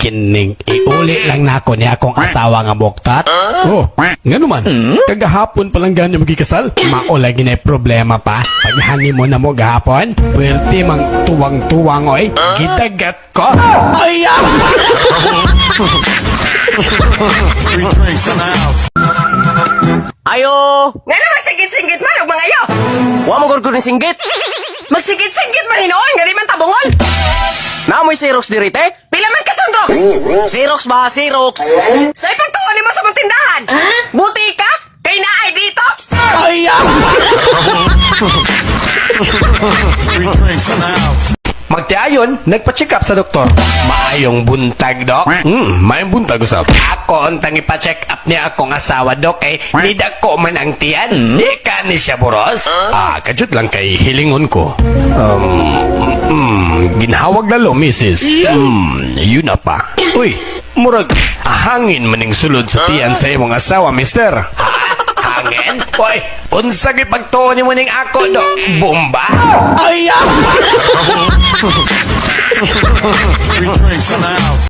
Kining iuli lang nako ni akong asawa nga buktat. Oh, ngano man? Kagahapon pa lang gani magikasal. Mao lagi na problema pa. Pag honeymoon na mo gahapon, pwerte mang tuwang-tuwang oy. Gidagat ko. Ay! Free drinks in the house. Ayo! Nga na magsigit-singgit man og mga ayo. Wa mo gud ni singgit. Magsigit-singgit man hinuon nga di man tabungol. Naa moy Xerox diri te? Pila man ka sundrox? Xerox ba? Xerox. Sa ipagtuon nimo sa mong tindahan. Buti ka kay naay detox. Ay! Free drinks in the house. Magtiayon, nagpa-check up sa doktor. Maayong buntag, dok. Maayong buntag usab. Ako untang ipa-check up ni akong asawa, dok, kay nidako man ang tiyan. Di ka ni siya buros. Ah, kadyot lang kay hilingon ko. Ginhawag lalo, misis. Yun na pa. Uy, murag, hangin maning sulod sa tiyan sa imong asawa, mister. Ha? Hangin? Uy, unsa gyud pagtuo nimo ning ako, dok? Bomba? Ay! Free drinks in the house.